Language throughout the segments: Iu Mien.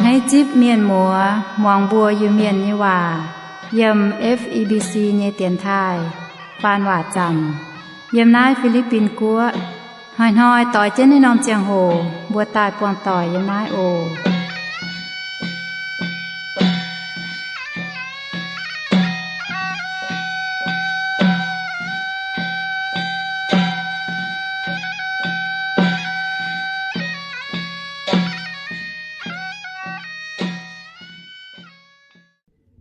Naaiv zipv mienh muoz muangx mbuo Iu-Mienh nyei waac yiem F E B C nyei dienx taaih faan waac zanc yiem naaiv Fi^li^bin Guoqv. Hnoi-hnoi doix jienv naaiv norm ziangh hoc mbuo daaih buangh doic yiem naaiv oc.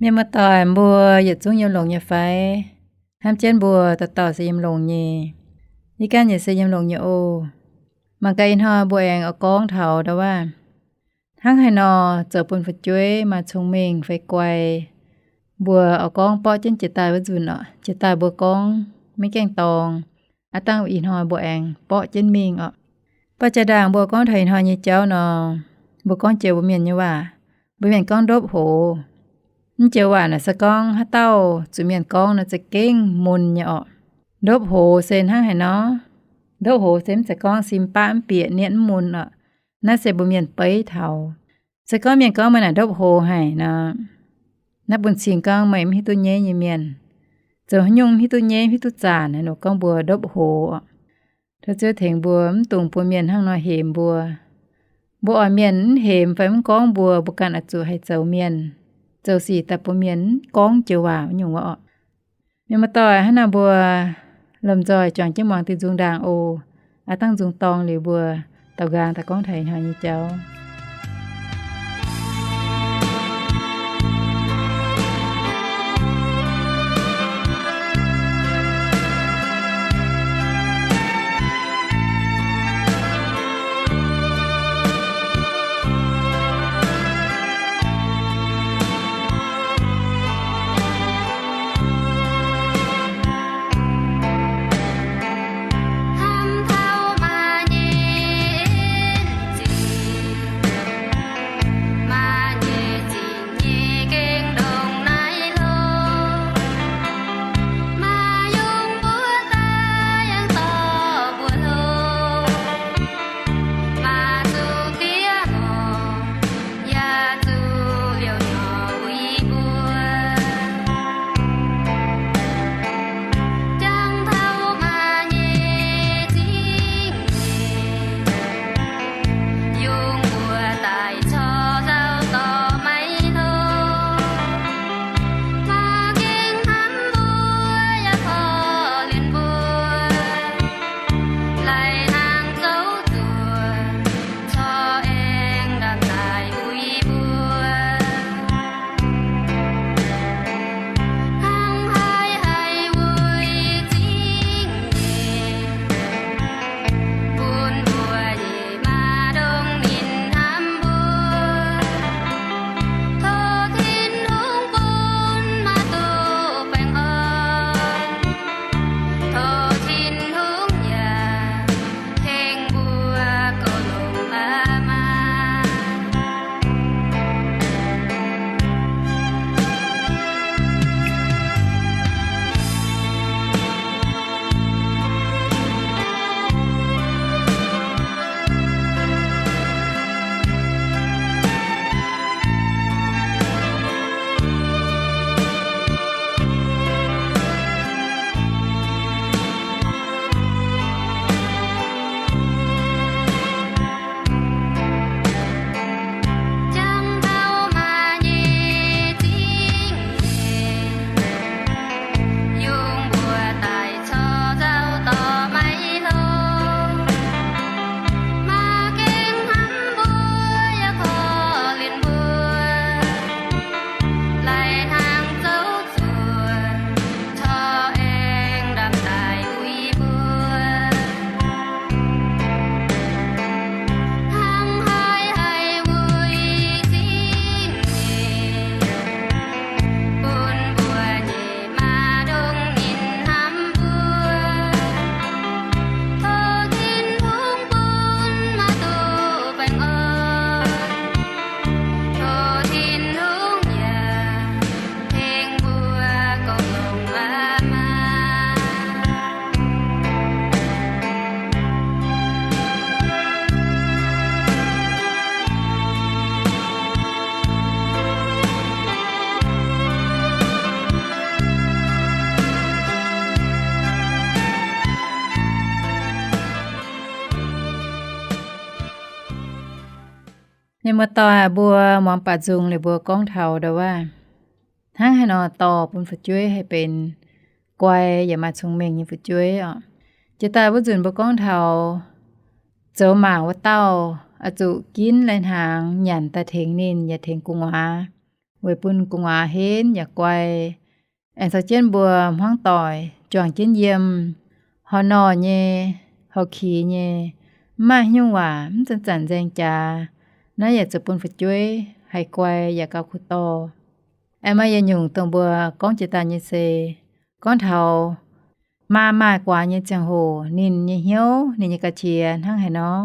Mienh muoz-doic mbuo yietc zungv yiem longx nyei fai? Hnamv jienv mbuo dauh dauh se yiem longx nyei. Yie ganh yaac se yiem longx nyei oc. Mangc gaax ih hnoi mbuo aengx oix gorngv taux ndau wuov, hnangv haaix nor zoux bun fu'jueiv maaih cong-mengh fai guai. Mbuo oix gorngv borqv jienv jiex daaih wuov nzunc oc. Jiex daaih mbuo gorngv maiv gaengh dorngx, aav dangh ih hnoi mbuo aengx borqv jienv mingh oc. Mv baac jaa-ndaangc mbuo gorngv taux ih hnoi nyei jauv nor, mbuo gorngv joux mbuo Mienh nyei waac, mbuo Mienh gorngv ndopv hoz. Mv joux waac naaic se gorngv haaix dauh zuqc Mienh gorngv nor za'gengh mun nyei oc. Ndopv hoz se hnangv haaix nor? Ndopv hoz se mv zeiz gorngv sim baqv mv bieqc nietv mv mun oc. Naaiv se mbuo Mienh beiv taux. Se gorngv Mienh gorngv meih naaic ndopv hoz haic nor, naaiv bun cing gorngv meih mv hiuv duqv nyaiv nyei mienh. Zoux haaix nyungc mv hiuv duqv nyaiv, mv hiuv duqv zaanc haaix nor gorngv mbuo ndopv hoz oc. Tov Ziouv tengx mbuo mv dungx bun mienh hnangv nor hemx mbuo. Mbuo oix mienh mv hemx fai mv gorngv mbuo, mbuo ganh oix zuqc haih zoux mienh, zoux sic daaih bun mienh mv gorngv joux waac nyungc wuov oc. Mienh muoz-doic, hnangv naaiv mbuo lomh nzoih juangc jienv muangx diuh nzung ndaangc oc. Aav dangh nzung dorng liuz mbuo daaux nqaang daaih gorngv taux ih hnoi nyei jauv. Muoz-doic, mbuo muangx baac nzung liuz mbuo gorngv taux ndau wuov, hnangv haaix nor dorh bun fu'jueiv haih benx guai yaac maaih cong-mengh nyei fu'jueiv oc. Jiex daaih wuov nzunc mbuo gorngv taux zoux maac wuov dauh oix zuqc ginv lai-hnaangx nyanc daaih tengx ninh yaac tengx gu'nguaaz, weic bun gu'nguaaz henv yaac guai. Aengx caux jienv mbuo hmuangv doic juangc jienv yiem, horh norh nyei, horh kix nyei, mv maaih haaix nyungc waac, mv zanc-zanc nzaeng jaax, naaiv yaac zoux bun fu'jueiv haih guai yaac gauh kuh dorh. Aengx maaih yietc nyungc dongh mbuo gorngv jiex daaih nyei se gorngv taux maa maaih guaax nyei ziangh hoc ninh nyei hnyouv, ninh nyei ga'qiex hnangv haaix nor.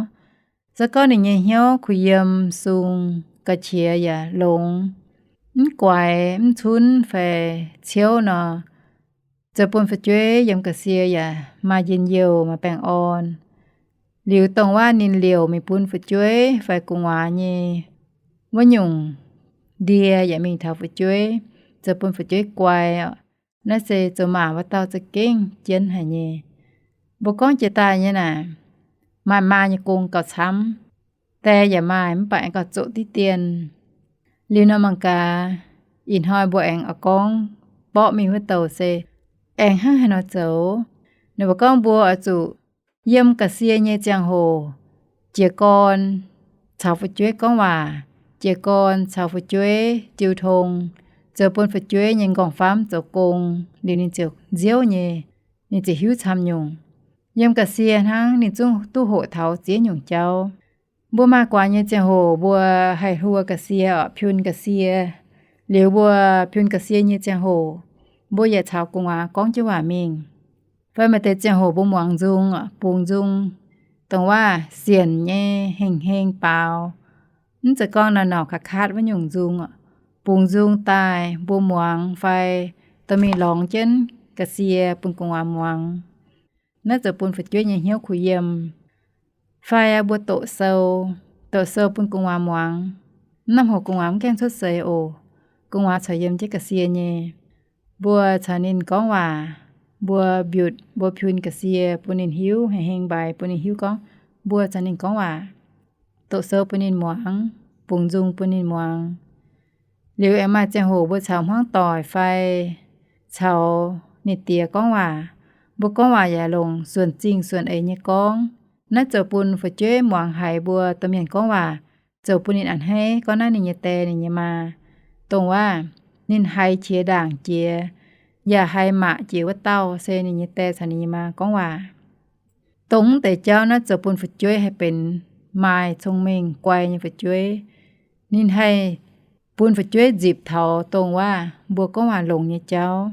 Se gorngv ninh nyei hnyouv kuh yiem, sung, ga'qiex yaac longx, mv guaix, mv cunv fai ciouv nor, zoux bun fu'jueiv yiem ga'sie yaac maaih njien-youh, maaih baengh orn. Liuz dongh waac ninh liouc mingh bun fu'jueiv fai gu'nguaaz nyei wuov nyungc ndie yaac mingh taux fu'jueiv, zoux bun fu'jueiv guai. Naaiv se zoux maac wuov dauh za'gengh jienv haic nyei. Mbuo gorngv jiex daaih nyei naaic, maaih maa nyei gong gauh camv. Die yaac maaih mv baac aengx gauh zoqc diqv dien. Liuz nor mangc gaax, ih hnoi mbuo aengx oix gorngv borqv mingh wuov douc se aengx hnangv haaix nor zoux. Ninh mbuo gorngv mbuo oix zuqc yiem ga'sie nyei ziangh hoc jiez gorn caux fu'jueiv gorngv waac, jiez gorn caux fu'jueiv jiu tong, zoux bun fu'jueiv nyei nqorngv-famv zoux gong, liuz ninh ziouc nziouv nyei, ninh ziouc hiuv camv nyungc. Yiem ga'sie hnangv ninh zungv duqv hoqc taux ziex nyungc jauv. Mbuo maaih guaax nyei ziangh hoc mbuo haih hluo ga'sie oc, piun ga'sie. Liuz mbuo piun ga'sie nyei ziangh hoc, mbuo yaac caux gu'nguaaz gorngv jienv waac mingh. Fai maaih deix ziangh hoc mbuo muangx nzung, bungx nzung, dongh waac sienc nyei, heng-heng baaux. Mv zeiz gorngv naaiv norqc kaav-kaatv wuov nyungc nzung, bungx nzung daaih mbuo muangx fai dorh mingh lorngx jienv ga'sie bun gu'nguaaz muangx. Naaiv zoux bun fu'jueiv nyei hnyouv kuh yiem. Fai mbuo doqc sou, doqc sou bun gu'nguaaz muangx. Mv norm hoc gu'nguaaz mv gaengh cuotv seix oc. Gu'nguaaz corc yiem jienv ga'sie nyei. Mbuo caux ninh gorngv waac, mbuo mbiutc, mbuo piun ga'sie bun ninh hiuv, heng-heng mbaix bun ninh hiuv gorngv mbuo caux ninh gorngv waac. Doqc sou bun ninh muangx, bungx nzung bun ninh muangx. Liuz aengx maaih ziangh hoc mbuo caux hmuangv doic fai caux ninh diex gorngv waac, mbuo gorngv waac yaac longc suonc zingh suonc eix nyei gorngv. Naaiv zoux bun fu'jueiv muangx haiz mbuo domh mienh gorngv waac, zoux bun ninh a'hneiv gorngv naaiv ninh nyei die ninh nyei maa. Dongh waac ninh haiz qiex ndaangc jiex, yaac haiz maqc jiex wuov dauh se ninh nyei die caux ninh nyei maa gorngv waac. Dongh mv deix jauv naaiv zoux bun fu'jueiv haih benx maaih cong-mengh guai nyei fu'jueiv. Ninh haih bun fu'jueiv nzipc taux dongh waac mbuo gorngv waac longx nyei jauv.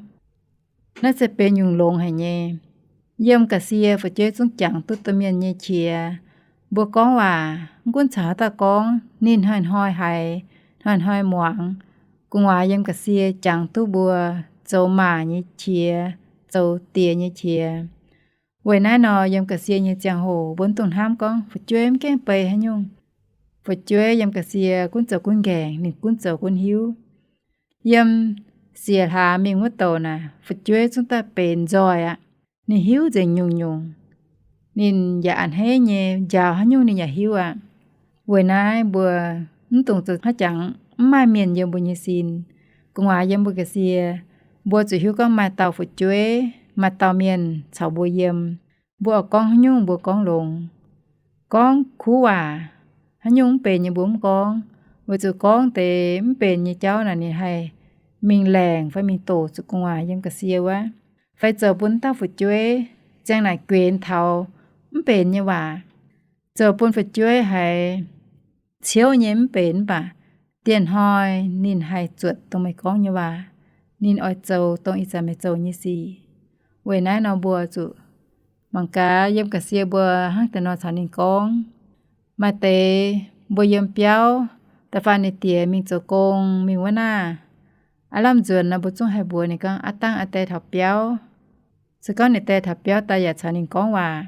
Naaiv se benx nyungc longx haic nyei. Yiem ga'sie fu'jueiv zungv jangx duqv domh mienh nyei qiex. Mbuo gorngv waac mv gunv caux haaix dauh gorngv, ninh hnoi-hnoi haiz, hnoi-hnoi muangx. Gu'nguaaz yiem ga'sie jangx duqv mbuo zoux maac nyei qiex, zoux diex nyei qiex. Weic naaiv nor yiem ga'sie nyei ziangh hoc mbuo mv dungx hnamv gorngv fu'jueiv mv gaengh bei haaix nyungc. Fu'jueiv yiem ga'sie gunv zoux gunv nqaengc, ninh gunv zoux gunv hiuv. Yiem siec hlaax mingh wuov douc naaic, fu'jueiv zungv daaih benx nzoih aqv. Ninh hiuv nzengc nyungc-nyungc. Ninh yaac a'hneiv nyei, njaaux haaix nyungc ninh yaac hiuv aqv. Weic naaiv mbuo mv dungx zoux haaix jangx mv maaih mienh yiem mbuo nyei sin. Gu'nguaaz yiem mbuo ga'sie, mbuo zuqc hiuv gorngv maaih dauh fu'jueiv, maaih dauh mienh caux mbuo yiem. Mbuo oix gorngv haaix nyungc mbuo gorngv longx. Gorngv kuv waac, haaix nyungc mv benx nyei mbuo mv gorngv. Weic zuqc gorngv deix mv benx nyei jauv naaic ninh haih mingh laengc fai mingh doqc zuqc gu'nguaaz yiem ga'sie wuov. Fai zoux bun dauh fu'jueiv ziang naaic guenx taux mv benx nyei waac. Zoux bun fu'jueiv haiz ciouv nyei mv benx mv baac dieh hnoi ninh haih zuotc dongh meih gorngv nyei waac. Ninh oix zoux dongh ih zanc meih zoux nyei sic. Weic naaiv nor mbuo zuqc mangc gaax yiem ga'sie mbuo hnangv deix nor caux ninh gorngv. Maaih deix mbuo yiem biauv, da'faanh ninh diex mingh zoux gong mingh wuov naaiv, aav lamh nzuonx nor mbuo zungv haih mbuox ninh gorngv, Aav dangh aa die taux biauv. Se gorngv ninh die taux biauv daaih yaac caux ninh gorngv waac.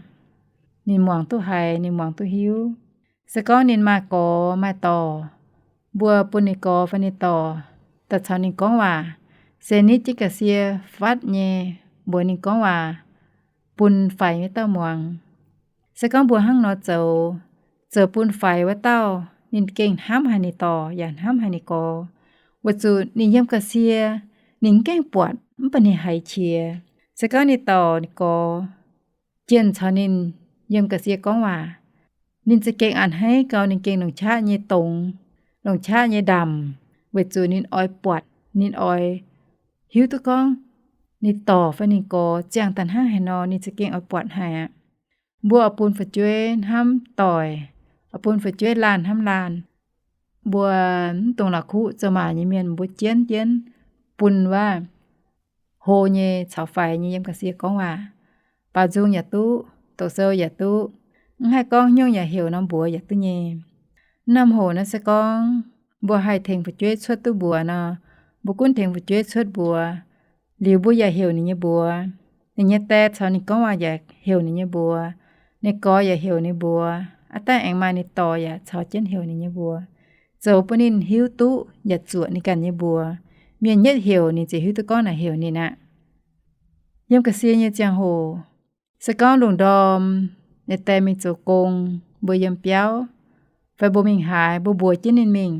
Ninh muangx duqv haiz, ninh muangx duqv hiuv. Se gorngv ninh maaih gorx maaih dorc, mbuo bun ninh gorx fai ninh dorc daaih caux ninh gorngv waac, se nitv jienv ga'sie fatv nyei mbuox ninh gorngv waac bun faix wuov dauh muangx. Se gorngv mbuo hnangv nor zoux, zoux bun faix wuov dauh ninh gengh hnamv haic ninh dorc yaac hnamv haic ninh gorx, weic zuqc ninh yiem ga'sie, ninh mv gaengh buatc mv baac ninh haiz qiex. Se gorngv ninh dorc ninh gorx jienh caux ninh yiem ga'sie gorngv waac, ninh za'gengh a'hneiv gau, ninh gengh longc qaqv nyei dongz, longc qaqv nyei ndamc, weic zuqc ninh oix buatc, ninh oix hiuv duqv gorngv ninh dorc fai ninh gorx ziangh daaih hnangv haaix nor, ninh za'gengh oix buatc haic aqv. Mbuo oix bun fu'jueiv hnamv doic, oix bun fu'jueiv laanh hnamv laanh. Mbuo mv dungx la'kuqv zoux maac nyei mienh, mbuo jienv jienv bun wuov hlo nyei caux faix nyei yiem ga'sie gorngv waac. Baaux nzung yaac duqv, doqc sou yaac duqv, mv haih gorngv nyungc yaac heuc norm mbuox yaac duqv nyei. Norm hoc naaiv se gorngv mbuo haih tengx fu'jueiv cuotv duqv mbuox nor, mbuo gunv tengx fu'jueiv cuotv mbuox, liuz mbuo yaac heuc ninh nyei mbuox. Ninh nyei die caux ninh gorngv waac yaac heuc ninh nyei mbuox, ninh gorx yaac heuc ninh mbuox, aav dangh aengx maaih ninh dorc yaac caux jienv heuc ninh nyei mbuox, zoux bun ninh hiuv duqv yaac zuoqc ninh ganh nyei mbuox. Mienh nyetv heuc ninh ziouc hiuv duqv gorngv naaic heuc ninh aqv. Yiem ga'sie nyei ziangh hoc, se gorngv lungh ndorm ninh die mingh zoux gong, mbuo yiem biauv, fai mbuo mingh haaix, mbuo mbuox jienv ninh mingh,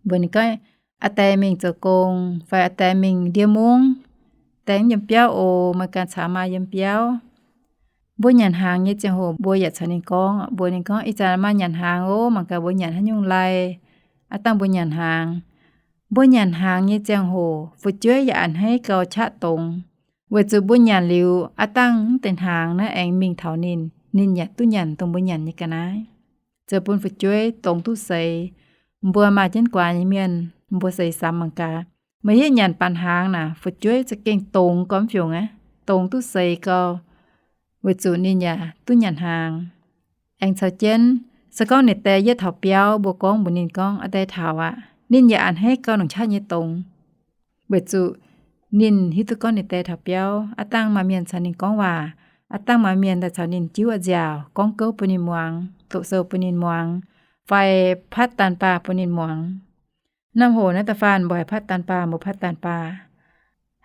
mbuox ninh gorngv, aa die mingh zoux gong fai aa die mingh ndiev mungv, die yiem biauv oc, meih ganh caux maa yiem biauv. Mbuo nyanc hnaangx nyei ziangh hoc mbuo yaac caux ninh gorngv, mbuox ninh gorngv, ih zanc maa nyanc hnaangx oc, mangc gaax mbuo nyanc haaix nyungc lai, aav dangh mbuo nyanc hnaangx. Mbuo nyanc hnaangx nyei ziangh hoc fu'jueiv yaac a'hneiv gau qaqv dongz, weic zuqc mbuo nyanc liuz aav dangh mv deix hnaangx naaiv aengx mingh taux ninh, ninh yaac duqv nyanc dongh mbuo nyanc nyei ga'naaiv, zoux bun fu'jueiv dongz duqv seix. Mbuo maaih jienv guaax nyei mienh, mbuo seix samx mangc gaax, meih hiuv nyanc baac hnaangx naaic fu'jueiv za'gengh dongz gormx fiungx aqv, dongz duqv seix gau, weic zuqc ninh yaac duqv nyanc hnaangx. Aengx caux jienv, se gorngv ninh die yietv taux biauv, mbuo gorngv mbuox ninh gorngv, aa die taux aqv, ninh yaac a'hneiv gau longc qaqv nyei dongz, weic zuqc ninh hiuv duqv gorngv ninh die taux biauv. Aav dangh maaih mienh caux ninh gorngv waac, aav dangh maaih mienh daaih caux ninh jiuv a'nziaauc, gorngv gouv bun ninh muangx, doqc sou bun ninh muangx, fai patv daanh baah bun ninh muangx. Norm hoc naaiv da'faanh mbuo haih patv daanh baah, mbuo patv daanh baah,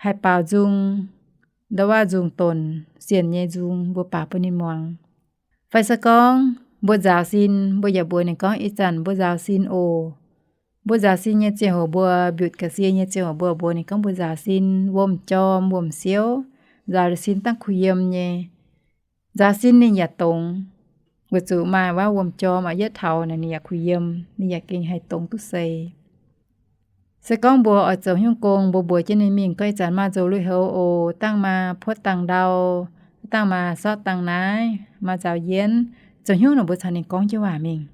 haih baaux nzung, ndau wuov nzung donc, sienx nyei nzung, mbuo baaux bun ninh muangx. Fai se gorngv mbuo nzaaux sin, mbuo yaac mbuox ninh gorngv, ih zanc mbuo nzaaux sin oc. Mbuo nzaaux sin nyei ziangh hoc, mbuo mbiutc ga'sie nyei ziangh hoc, mbuo mbuox ninh gorngv mbuo nzaaux sin wuom-jorm wuom-siouv, nzaaux liuz sin dangh kuh yiem nyei. Nzaaux sin ninh yaac dongz, weic zuqc maaih wuov wuom-jorm aqv, yietv taux naaic ninh yaac kuh yiem, ninh yaac gengh haih dongz duqv seix. Se gorngv mbuo oix zoux nyungc gong, mbuo mbuox jienv ninh mingh gorngv, ih zanc maa nzox lui-houx oc, dangh maa puotv dangh ndau, dangh maa sortv dangh naaiv, maa nzaaux yienv, zoux nyungc nor mbuo caux ninh gorngv jienv waac mingh.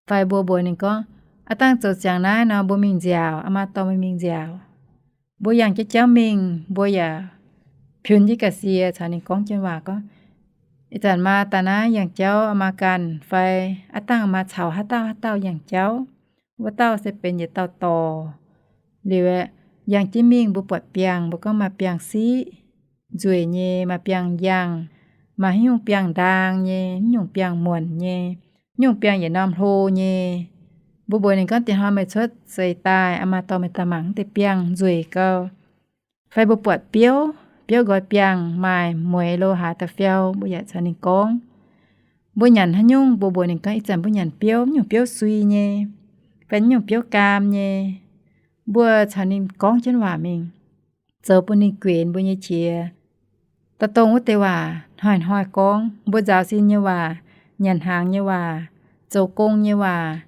Fai mbuo mbuox ninh gorngv, aav dangh zoux ziangx naaiv nor mbuo mingh nziaauc, aa maa dorh meih mingh nziaauc. Mbuo yangh jienv jauv mingh, mbuo yaac piunx jienv ga'sie caux ninh gorngv jienv waac gorngv, ih zanc maa daaih naaiv yangh jauv, aa maa ganh fai aav dangh maa caux haaix dauh haaix dauh yangh jauv, wuov dauh se benx yietc dauh dorc. Liuz aeqv, yangh jienv mingh mbuo buatc biangh, mbuo gorngv maaih biangh siqv, nzueic nyei, maaih biangh yangh, maaih haaix nyungc biangh ndaang nyei, haaix nyungc biangh muonc nyei, haaix nyungc biangh yietc norm hlo nyei. Mbuo mbuox ninh gorngv, diex hnoi meih cuotv seix daaih, aa maa dorh meih daaih mangc wuov deix biangh nzueic gau. Fai mbuo buatc biouv, biouv nqoi biangh maaih mueix lo haaix da'fiau, mbuo yaac caux ninh gorngv. Mbuo nyanc haaix nyungc, mbuo mbuox ninh gorngv, ih zanc mbuo nyanc biouv, nyungc biouv sui nyei, fai nyungc biouv gaam nyei. Mbuo caux ninh gorngv jienv waac mingh, zoux bun ninh guenx mbuo nyei qiex. Da'dongh wuov deix waac hnoi-hnoi gorngv, mbuo nzaaux sin nyei waac, nyanc hnaangx nyei waac, zoux gong nyei waac,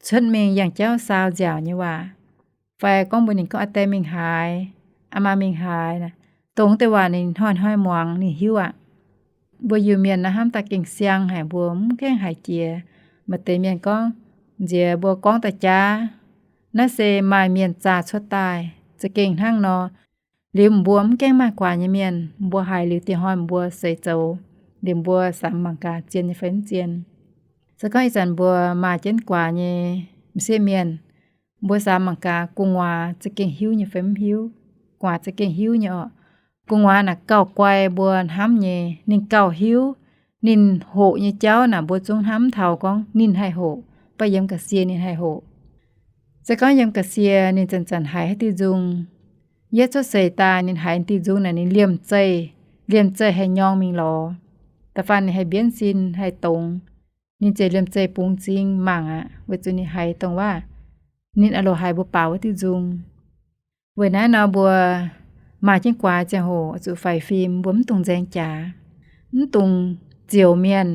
cuotv mingh yangh jauv saau nziaauc nyei waac, fai gorngv mbuox ninh gorngv, aa die mingh haaix, aa maa mingh haaix, dongh wuov deix waac ninh hnoi-hnoi muangx ninh hiuv aqv. Mbuo Iu-Mienh naaiv hnamv daaih gengh siang haic, mbuo mv gaengh haiz jiex. Maaih deix mienh gorngv, nziex mbuo gorngv daaih jaav, naaiv se maaih mienh zaah cuotv daaih, za'gengh hnangv nor. Liuz mbuo mv gaengh maaih guaax nyei mienh, mbuo haiz liuz diex hnoi mbuo seix zoux, liuz mbuo samx mangc gaax zien nyei fai mv zien. Se gorngv ih zanc mbuo maaih jienv guaax nyei m'sieqv mienh, mbuo samx mangc gaax gu'nguaaz za'gengh hiuv nyei fai mv hiuv. Gu'nguaaz za'gengh hiuv nyei orqc. Gu'nguaaz naaic gauh guai mbuo hnamv nyei, ninh gauh hiuv. Ninh hoqc nyei jauv naaic mbuo zungv hnamv taux gorngv ninh haih hoqc, mv baac yiem ga'sie ninh haih hoqc. Se gorngv yiem ga'sie ninh zanc-zanc haiz haaix diuh nzung, yietv cuotv seix daaih ninh haiz diuh nzung naaic ninh liemh zeih, liemh zeih haih nyorng mingh lorz. Da'faanh ninh haih mbienv sin haih dongz. Ninh ziouc liemh zeih bungx m'zing mangc aqv, weic zuqc ninh haiz dongh waac, ninh aah loc haiz mbuo baaux wuov diuh nzung. Weic naaiv nor mbuo maaih jienv guaax ziangh hoc oix zuqc faix fim, mbuo mv dungx nzaeng jaax, mv dungx ziouc mienh,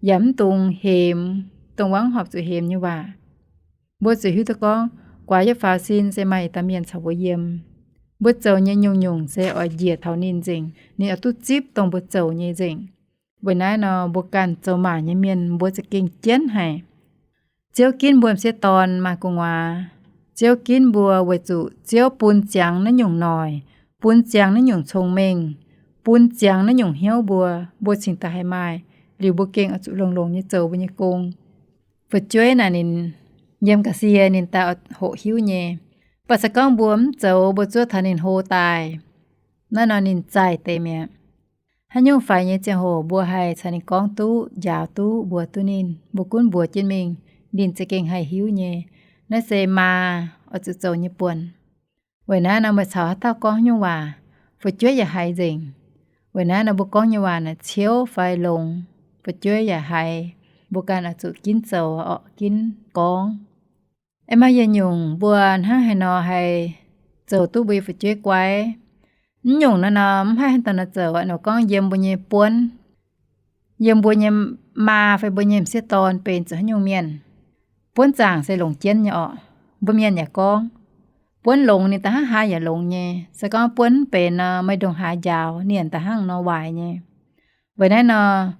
yaac mv dungx hemx dongh wuov horpc zuqc hemx nyei waac. Mbuo zuqc hiuv duqv gorngv guaax yiem faaux sin se maaih yietc dauh mienh caux mbuo yiem. Mbuo zoux nyei nyungc-nyungc se oix njiec taux ninh nzengc, ninh oix duqv zipv dongh mbuo zoux nyei nzengc. Weic naaiv nor mbuo ganh zoux maac nyei mienh mbuo za'gengh jienv haic. Ziouv ginv mbuo m'sieqv dorn maaih gu'nguaaz. Ziouv ginv mbuo weic zuqc Ziouv bun ziangx naaiv nyungc noic, bun ziangx naaiv nyungc cong-mengh, bun ziangx naaiv nyungc hnyouv mbuo, mbuo cingx daaih haih maaih. Liuz mbuo gengh oix zuqc longx-longx nyei zoux mbuo nyei gong. Fu'jueiv naaic ninh yiem ga'sie ninh daaih hoqc hiuv nyei. Mv baac se gorngv mbuo mv zoux, mbuo zuov taux ninh hlo daaih, naaiv nor ninh zaih deix mi'aqv. Haaix nyungc faix nyei ziangh hoc mbuo haih caux ninh gorngv duqv, njaaux duqv, mbuox duqv ninh, mbuo gunv mbuox jienv mingh, ninh za'gengh haih hiuv nyei. Naaiv se maa oix zuqc zoux nyei buonc. Weic naaiv nor meih caux haaix dauh gorngv haaix nyungc waac, fu'jueiv yaac haiz nzengc. Weic naaiv nor mbuo gorngv nyei waac naaic ciouv fai longx, fu'jueiv yaac haiz. Mbuo ganh oix zuqc ginv zoux orqc, ginv gorngv. Aengx maaih yietc nyungc mbuo hnangv haaix nor haih zoux duqv mbuo nyei fu'jueiv guai? Mv nyungc naaiv nor mv haih hnangv daaih nor zoux aqv. Nor gorngv yiem mbuo nyei buonv, yiem mbuo nyei maa fai mbuo nyei m'sieqv dorn benx zuqc haaix nyungc mienh. Buonv zaangc se longc jienv nyei orqc. Mbuo mienh yaac gorngv, buonv longx ninh da'hnangv haaix yaac longx nyei. Se gorngv buonv mv benx nor, meih ndongc haaix njaaux ninh da'hnangv nor waaic nyei. Weic naaiv nor,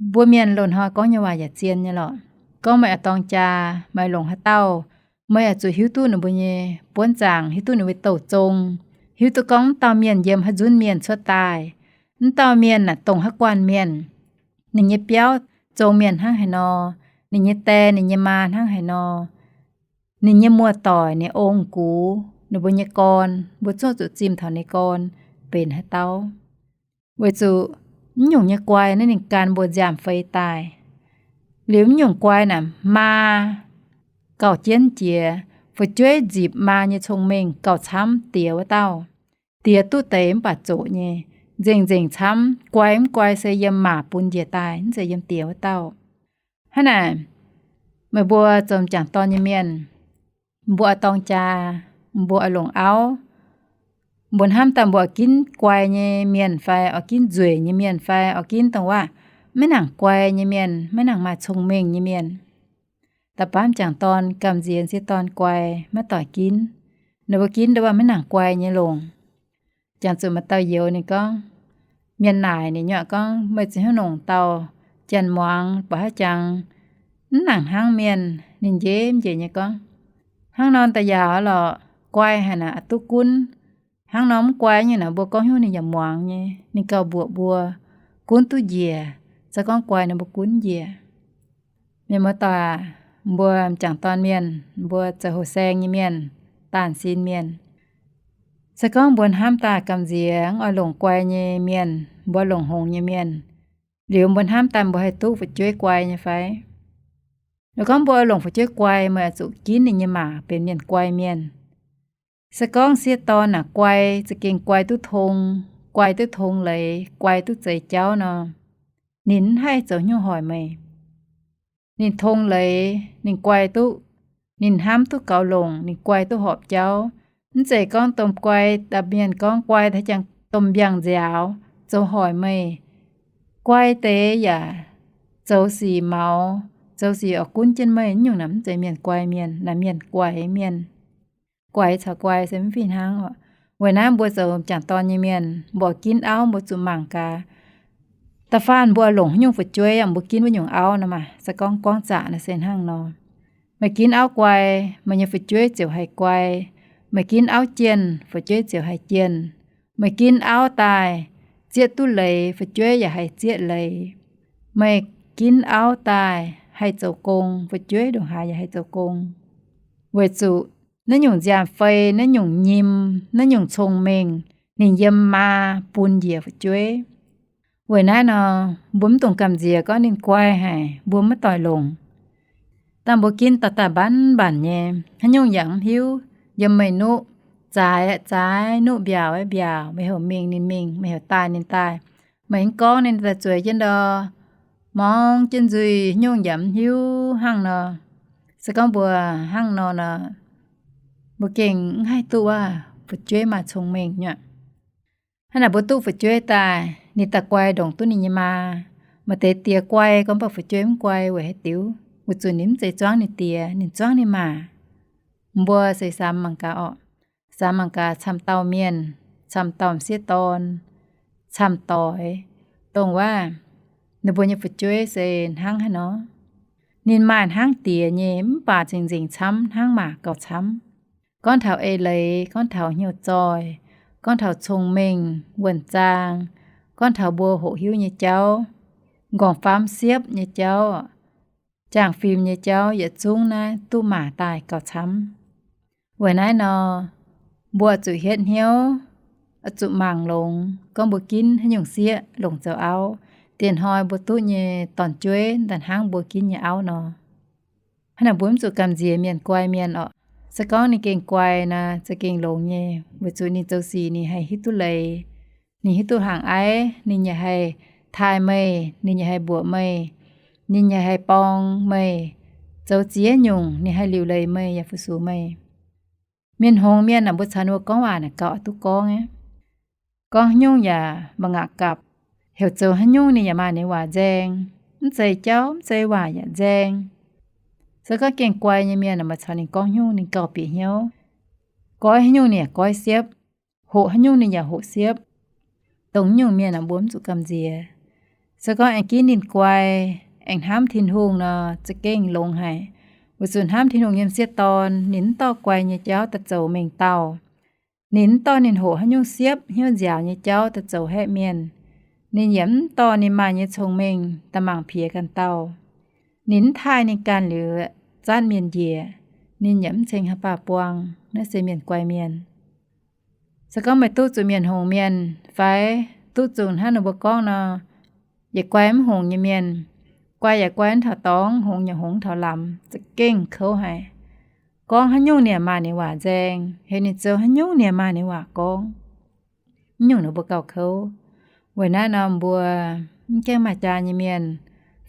mbuo mienh loz-hnoi gorngv nyei waac yaac zien nyei lorqc. Gorngv meih oix dorng jaa, meih longc haaix dauh, meih oix zuqc hiuv duqv ninh mbuo nyei buonv zaangc, hiuv duqv ninh mbuo nyei douh zong, hiuv duqv gorngv mv dauh mienh yiem haaix nzunc mienh cuotv daaih, mv dauh mienh naaic dongh haaix guanh mienh, ninh nyei biauv zong mienh hnangv haaix nor, ninh nyei die, ninh nyei maa hnangv haaix nor, ninh nyei muoz-doic, ninh ong-gux, ninh mbuo nyei gorn, mbuo zungv zuqc zimh taux ninh gorn benx haaix dauh. Weic zuqc mv nyungc nyei guai naaiv ninh gan mbuo nziaamv-fei daaih. Liuz mv nyungc guai naaic maa gauh jienv jiex, fu'jueiv nzipc maa nyei cong-mengh gauh camv diex wuov dauh. Diex duqv deix mv baac zoqc nyei, nzengc-nzengc camv. Guai mv guai se yiem maa bun njiec daaih, mv zeiz yiem diex wuov dauh. Hnangv naaic, meih mbuo zoux m'jangc dorn nyei mienh, mbuo oix dorng jaa, mbuo oix longc auv, mbuo hnamv daaih mbuo oix ginv guai nyei mienh fai oix ginv nzueic nyei mienh fai oix ginv dongh waac maiv nangc guai nyei mienh, maiv nangc maaih cong-mengh nyei mienh. Da'faanh m'jangc dorn gamh nziex m'sieqv dorn guai maiv doic ginv. Ninh mbuo ginv dongh waac maiv nangc guai nyei longc. Jangx zuqc maaih dauh youz ninh gorngv, mienh naaic ninh nyei gorngv, meih zuqc hnyouv nongc dauh janx muangx, baac haaix jangx mv nangc hnangv mienh. Ninh njiec njiec nyei gorngv, hnangv nor da'yaauc lorqc, guai haic naaic duqv gunv. Hnangv nor mv guai nyei naaic mbuo gorngv hnyouv ninh yaac muangx nyei, ninh gauh mbuoqc mbuo gunv duqv njiec. Se gorngv guai naaic mbuo gunv njiec. Mienh muoz-doic, mbuo m'jangc dorn mienh, mbuo zoux houh saeng nyei mienh, daanh sin mienh, se gorngv mbuo hnamv daaih gamh nziex mv oix longc guai nyei mienh, mbuo longc hngongx nyei mienh, liuz mbuo hnamv daaih mbuo haih duqv fu'jueiv guai nyei fai? Nor gorngv mbuo oix longc fu'jueiv guai, meih oix zuqc ginv ninh nyei maa benx mienh guai mienh. Se gorngv sieqv dorn naaic guai, za'gengh guai duqv tong, guai duqv tong leiz, guai duqv zeix jauv nor, ninh mv haih zoux haaix nyungc hoic meih. Ninh tong leiz, ninh guai duqv, ninh hnamv duqv gaux longc, ninh guai duqv horpc jauv. Mv zeiz gorngv domh guai, da'mienh gorngv guai haaix jangx domh mbiaangx nziaaux zoux hoic meih. Guai deix yaac zoux sic maux, zoux sic oix gunv jienv meih. Nyungc naaic mv zeiz mienh guai mienh, naaic mienh guaix mienh. Guaix caux guai se mv fih hnangv oc. Weic naaiv mbuo zoux m'jangc dorn nyei mienh, mbuo ginv auv mbuo zuqc mangc gaax, da'faanh mbuo longc haaix nyungc fu'jueiv yaac mbuo ginv wuov nyungc auv nor maah. Se gorngv gorngv zaqc naaiv se hnangv nor, meih ginv auv guai, meih nyei fu'jueiv ziouc haih guai. Meih ginv auv jienh, fu'jueiv ziouc haih jienh. Meih ginv auv daaih zieqv duqv leiz, fu'jueiv yaac haih zieqv leiz. Meih ginv auv daaih haih zoux gong, fu'jueiv ndongc haaix yaac haih zoux gong. Weic zuqc naaiv nyungc nziaamv-fei, naaiv nyungc nyim, naaiv nyungc cong-mengh, ninh yiem maa bun njiec fu'jueiv. Weic naaiv nor, mbuo mv dungx gamh nziex gorngv ninh guai haic, mbuo maiv doic longc. Dangh mbuo ginv dauh daaih mbanc mbanc nyei, haaix nyungc yaac mv hiuv, yiem meih nuqv, zaaix aeqv zaaix, nuqv mbiaauc aeqv mbiaauc, meih heuc mingh ninh mingh, meih heuc daaih ninh daaih. Meih mv gorngv ninh daaih zueiz jienv ndor, Muangx jienv nzuih nyungc yaac mv hiuv hnangv nor. Se gorngv mbuo hnangv nor nor, mbuo gengh mv haih duqv waac fu'jueiv maaih cong-mengh nyuoqc. Hnangv naaic mbuo duqv fu'jueiv daaih, ninh daaih guai ndongc duqv ninh nyei maa. Maaih deix diex guai gorngv mv baac fu'jueiv mv guai weic haaix diuc? Weic zuqc ninh mv zeiz zuangv ninh diex, ninh zuangv ninh maa. Mbuo se samx mangc gaax orqc. Samx mangc gaax camv dauh mienh, camv dauh m'sieqv dorn, camv doix, dongh waac ninh mbuo nyei fu'jueiv se hnangv haaix nor. Ninh maaih hnangv diex nyei mv baac cingx nzengc camv hnangv maa gauh camv. Gorngv taux eix leiz, gorngv taux hnyouv zoih, gorngv taux cong-mengh wuonh zaang, gorngv taux mbuo hoqc hiuv nyei jauv, nqorngv-famv siepv nyei jauv, jangx fim nyei jauv yietc zungv naaiv duqv maa daaih gauh camv. Weic naaiv nor, mbuo zuqc hietv hnyouv, zuqc mangc longx gorngv mbuo ginv haaix nyungc sieqv longc zoux auv, dieh hnoi mbuo duqv nyei dorn-jueiv daaih hnangv mbuo ginv nyei auv nor. Hnangv naaic mbuo mv zuqc gamh nziex mienh guai mienh orqc. Se gorngv ninh gengh guai naaic za'gengh longx nyei, weic zuqc ninh zoux sic ninh haih hiuv duqv leiz, ninh hiuv duqv hlang aiv, ninh yaac haih taaih meih, ninh yaac haih mbuoqc meih, ninh yaac haih borng meih. Zoux ziex nyungc ninh haih liuc leiz meih yaac fu-sux meih. Mienh hngongx mienh naaic mbuo caux ninh mbuo gorngv waac naaic gauh oix duqv gorngv aqv. Gorngv haaix nyungc yaac mangc gaax gapc, heuc zoux haaix nyungc ninh yaac maaih ninh waac nzaeng. Mv zeiz jauv mv zeiz waac yaac nzaeng. Se gorngv gengh guai nyei mienh naaic mbuo caux ninh gorngv haaix nyungc ninh gauh bieqc hnyouv. Goiv haaix nyungc ninh yaac goiv siepv, hoqc haaix nyungc ninh yaac hoqc siepv. Dongh nyungc mienh naaic mbuo mv zuqc gamh nziex. Se gorngv aengx ginv ninh guai, aengx hnamv Tin-Hungh nor za'gengh longx haic. Weic zuqc hnamv Tin-Hungh nyei m'sieqv dorn ninh mv dorh guai nyei jauv daaih zoux mengh dauh. Ninh mv dorh ninh hoqc haaix nyungc siepv hnyouv nziaaux nyei jauv daaih zoux haeqv mienh. Ninh yaac mv dorh ninh maaih nyei cong-mengh daaih mangc piex ganh dauh. Ninh mv taaih ninh ganh liuz zatv mienh njiec, ninh yaac mv ceng haaix baac buang. Naaiv se mienh guai mienh. Se gorngv meih duqv zuqc mienh hngongx mienh fai duqv zuqc hnangv ninh mbuo gorngv nor, yietc guai mv hngongx nyei mienh, guai yaac guai mv taux dorngx, hngongx yaac hngongx mv taux lamz, za'gengh kouv haic. Gorngv haaix nyungc ninh yaac maaih ninh waac nzaeng, heuc ninh zoux haaix nyungc ninh yaac maaih ninh waac gorngv. Mv nyungc ninh mbuo gauh kouv. Weic naaiv nor mbuo mv gaengh maaih jaa nyei mienh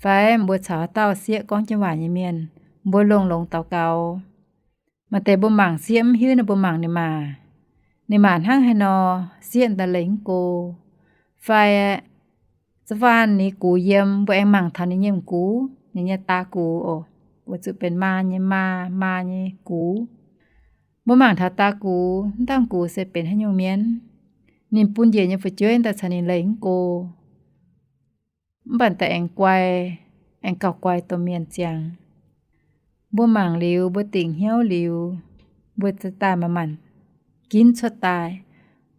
fai mbuo caux haaix dauh sieqv gorngv jienv waac nyei mienh, mbuo longx-longx daux gaux. Maaih deix mbuo mangc sieqv mv hiuv nor mbuo mangc ninh maa. Ninh maa hnangv haaix nor, sieqv daaih lengc mv go. Fai za'faanh ninh gux yiem, mbuo aengx mangc taux ninh nyei m'gux, ninh nyei daa gux oc, weic zuqc benx maa nyei maa, maa nyei gux. Mbuo mangc taux daa gux, mv dangh gux se benx haaix nyungc mienh, ninh bun njiec nyei fu'jueiv daaih caux ninh lengc mv go. Mv baac daaih aengx guai, aengx gauh guai domh mienh ziangx. Mbuo mangc liuz, mbuo dingc hnyouv liuz, mbuo daaih manc-manc ginv cuotv daaih.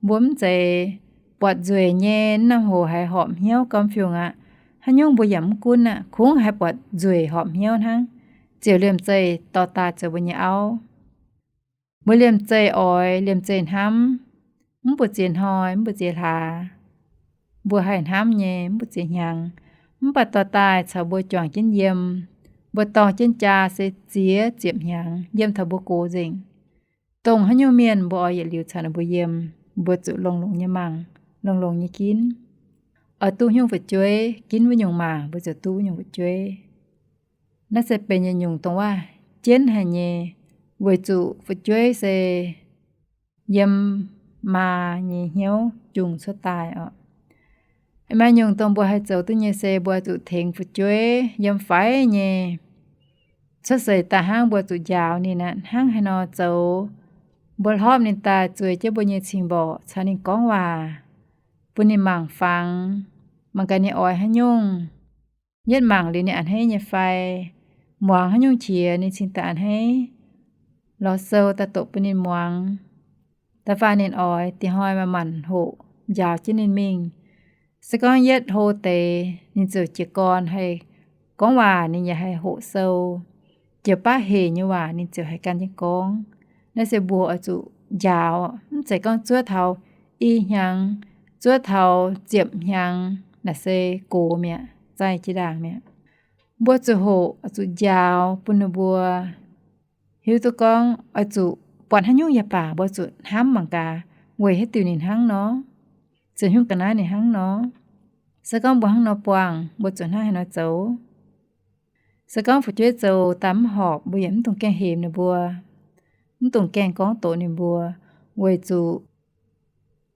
Mbuo mv zeiz buatc nzueic nyei norm hoc haiz horpc hnyouv gomv fiungc aqv. Haaix nyungc mbuo yaac mv gunv aqv, kungx haiz buatc nzueic horpc hnyouv hnangv, ziouc liemh zeih dorh daaih zoux mbuo nyei auv. Mbuo liemh zeih oix, liemh zeih hnamv, mv buoz-ziex hnoi, mv buoz-ziex hlaax, mbuo haih hnamv nyei, mv buoz-ziex hnyangx, mv baac dorh daaih caux mbuo juangc jienv yiem, mbuo dorng jienv jaa se ziex ziepc hnyangx yiem taux mbuo gox nzengc. Dongh haaix nyungc mienh mbuo oix yietc liuz caux ninh mbuo yiem, mbuo zuqc longx-longx nyei mangc, longx-longx nyei ginv. Oix duqv nyungc fu'jueiv, ginv wuov nyungc maa, mbuo ziouc duqv wuov nyungc fu'jueiv. Naaiv se benx yietc nyungc dongh waac jienv haic nyei, weic zuqc fu'jueiv se yiem maa nyei hnyouv jungx cuotv daaih oc. Maaih nyungc dongh mbuo haih zoux duqv nyei se mbuo zuqc tengx fu'jueiv yiem faix nyei. Cuotv seix daaih hnangv mbuo zuqc njaaux ninh aqv, hnangv haaix nor zoux. Mbuo hlopv ninh daaih zueiz jienv mbuo nyei cing-mborqc caux ninh gorngv waac, bun ninh mangc fangx, mangc gaax ninh oix haaix nyungc. Yietv mangc liuz ninh a'hneiv nyei fai, muangx haaix nyungc qiex ninh cingx daaih a'hneiv. Lorz sou daaih doqc bun ninh muangx. Da'faanh ninh oix, diex hnoi manc-manc hoqc njaaux jienv ninh mingh. Se gorngv yietv hlo deix ninh ziouc jiez gorn haih gorngv waac, ninh yaac haih hoqc sou. Jiex baav hec nyei waac ninh ziouc haih gan jienv gorngv. Naaiv se mbuo oix zuqc njaaux, mv zeiz gorngv zuov taux i hnyangx, zuov taux ziepc hnyangx naaic se gox mi'aqv, zaih jiex ndaangc mi'aqv. Mbuo zuqc hoqc, zuqc njaaux bun ninh mbuo hiuv duqv gorngv oix zuqc buatc haaix nyungc yaac baac mbuo zuqc hnamv mangc gaax weic haaix diuc ninh hnangv nor, ziouc hiuv ga'naaiv ninh hnangv nor. Se gorngv mbuo hnangv nor buangh, mbuo zuqc hnangv haaix nor zoux? Se gorngv fu'jueiv zoux daaih mv horpc, mbuo yaac mv dungx gaengh hemx ninh mbuo, mv dungx gaengh gorngv doqc ninh mbuo, weic zuqc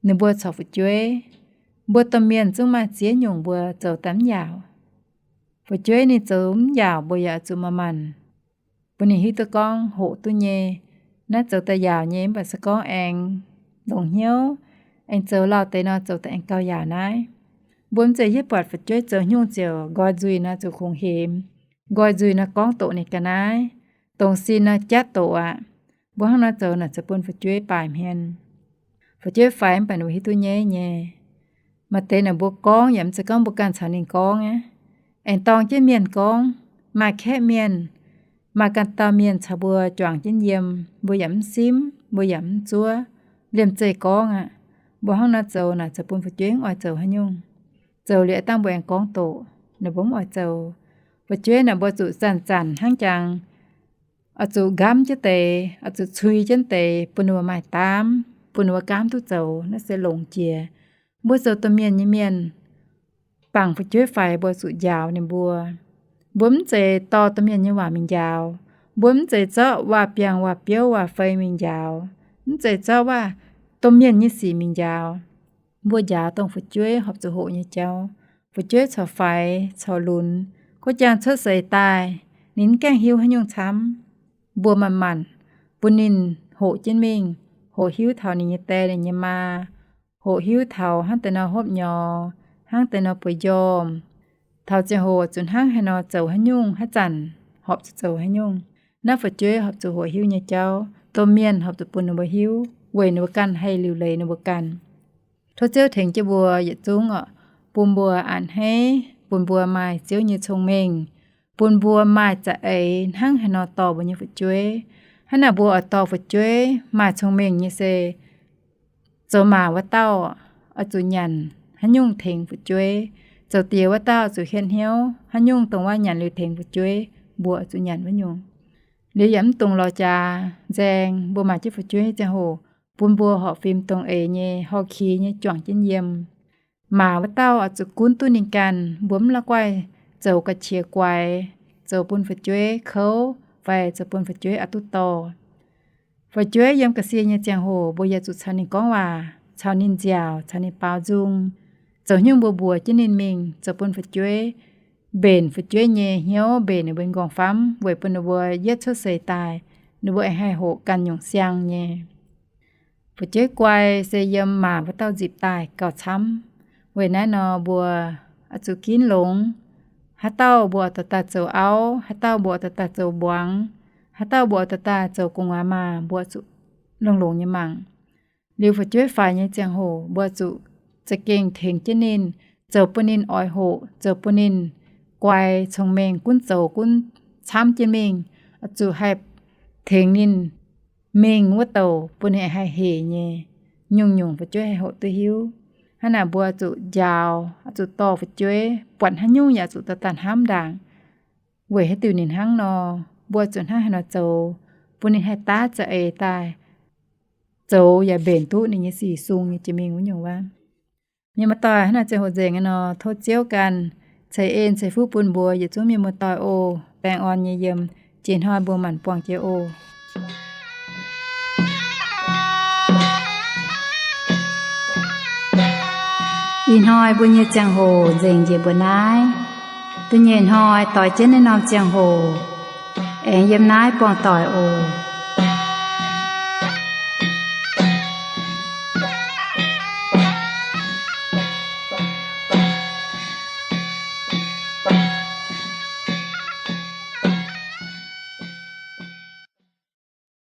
ninh mbuo corc fu'jueiv. Mbuo domh mienh zungv maaih ziex nyungc mbuo zoux daaih mv yaauc. Fu'jueiv ninh zoux mv yaauc mbuo yaac zuqc manc-manc bun ninh hiuv duqv gorngv hoqc duqv nyei. Naaiv zoux daaih yaauc nyei, mv baac se gorngv aengx longc hnyouv, aengx zoux lauh deix nor zoux daaih aengx gauh yaauc naaiv. Mbuo mv zeiz hiuv buatc fu'jueiv zoux nyungc ziouc nqoi nzuih nor zuqc kungx hemx, nqoi nzuih nor gorngv doqc ninh ga'naaiv, dongz sin nor jatv doqc aqv. Mbuo hnangv nor zoux naaic zoux bun fu'jueiv baaic hmien. Fu'jueiv faix mv baac ninh mbuo hiuv duqv nyei nyei. Maaih deix naaic mbuo gorngv yaac mv zeiz gorngv mbuo ganh caux ninh gorngv aqv. Aengx dorng jienv mienh gorngv, maaih kaeqv mienh, maaih ganh dauh mienh caux mbuo juangc jienv yiem, mbuo yaac mv simv, mbuo yaac mv zuov, liemh zeih gorngv aqv. Mbuo hnangv nor zoux naaic zoux bun fu'jueiv mv oix zoux haaix nyungc. Zoux liuz dangh mbuo aengx gorngv doqc, ninh mbuo mv oix zoux. Fu'jueiv naaic mbuo zuqc zanc-zanc hnangv jangx oix zuqc nqamv jienv deix, oix zuqc cui jienv deix, bun ninh mbuo maaih daamv, bun ninh mbuo gaamv duqv zoux, naaiv se longx jiex. Mbuo zoux domh mienh nyei mienh, bangc fu'jueiv faix mbuo zuqc njaaux ninh mbuo. Mbuo mv zeiz dorh domh mienh nyei waac mingh njaaux. Mbuo mv zeiz zorqv waac-biangh, waac-biouv, waac-fei mingh njaaux. Mv zeiz zorqv waac, domh mienh nyei sic mingh njaaux. Mbuo njaaux dongh fu'jueiv horpc zuqc hoqc nyei jauv. Fu'jueiv corc faix corc lunx, gorngv jangx cuotv seix daaih, ninh mv gaengh hiuv haaix nyungc camv. Mbuo manc-manc bun ninh hoqc jienv mingh, hoqc hiuv taux ninh nyei die ninh nyei maa, hoqc hiuv taux hnangv deix nor hopv nyorx, hnangv deix nor bueix njormh. Taux ziangh hoc zuqc hnangv haaix nor zoux haaix nyungc, haaix zanc horpc zuqc zoux haaix nyungc. Naaiv fu'jueiv horpc zuqc hoqc hiuv nyei jauv, domh mienh horpc zuqc bun ninh mbuo hiuv weic ninh mbuo ganh haih liuc leiz ninh mbuo ganh. Tov Ziouv tengx jienv mbuo yietc zungv oc, bun mbuo a'hneiv, bun mbuo maaih Ziouv nyei cong-mengh, bun mbuo maaih za'eix hnangv haaix nor dorh mbuo nyei fu'jueiv. Hnangv naaic mbuo oix dorh fu'jueiv maaih cong-mengh nyei se, zoux maac wuov dauh oix zuqc nyanc haaix nyungc tengx fu'jueiv. Zoux diex wuov dauh zuqc hietv hnyouv haaix nyungc dongh wuov nyanc liuz tengx fu'jueiv, mbuo oix zuqc nyanc wuov nyungc. Liuz yaac mv dungx lorz jaax nzaeng, mbuo maaih jienv fu'jueiv nyei ziangh hoc, bun mbuo horpc fim dongh eix nyei, horpc kix nyei juangc jienv yiem. Maac wuov dauh oix zuqc gunv duqv ninh ganh, mbuo mv la'guaih zoux ga'qiex guaix, zoux bun fu'jueiv kouv fai zoux bun fu'jueiv aqc duqv dorh. Fu'jueiv yiem ga'sie nyei ziangh hoc mbuo yaac zuqc caux ninh gorngv waac, caux ninh nziaauc, caux ninh baaux nzung, zoux nyungc mbuox mbuox jienv ninh mingh, zoux bun fu'jueiv, mbenc fu'jueiv nyei hnyouv, mbenc ninh mbuo nyei nqorngv-famv, weic bun ninh mbuo yietv cuotv seix daaih, ninh mbuo aengx haih hoqc ganh nyungc siang nyei. Fu'jueiv guai se yiem maac wuov dauh nzipc daaih gauh camv. Weic naaiv nor mbuo oix zuqc ginv longx. Haaix dauh mbuo oix dorh daaih zoux auv, haaix dauh mbuo oix dorh daaih zoux mbuangz, haaix dauh mbuo oix dorh daaih zoux gu'nguaaz maah, mbuo zuqc longx-longx nyei mangc. Liuz fu'jueiv faix nyei ziangh hoc mbuo zuqc za'gengh tengx jienv ninh, zoux bun ninh oix hoqc, zoux bun ninh guai cong-mengh, gunv zoux gunv camv jienv mingh. Oix zuqc haih tengx ninh mingh wuov douc bun ninh haih hec nyei. Nyungc-nyungc fu'jueiv haih hoqc duqv hiuv. Hnangv naaic mbuo zuqc njaaux, zuqc dorh fu'jueiv, buatc haaix nyungc yaac zuqc dorh daaih hnamv ndaangc. Weic haaix diuc ninh hnangv nor, mbuo zuqc hnangv haaix nor zoux, bun ninh haih daav za'eix daaih zoux yaac mbenc duqv ninh nyei sic sung nyei jiex mingh wuov nyungc waac. Mienh muoz-doic, hnangv naaiv ziangh hoc nzengc nor, tov Ziouv ganh ceix en ceix fuqv bun mbuo yietc zungv mienh muoz-doic oc. Baengh orn nyei yiem, jiex hnoi mbuo manc buangh jiex oc. Ih hnoi mbuo nyei ziangh hoc nzengc njiec mbuo naaiv. Da'nyeic hnoi doix jienv naaiv norm ziangh hoc, aengx yiem naaiv buangh doic oc.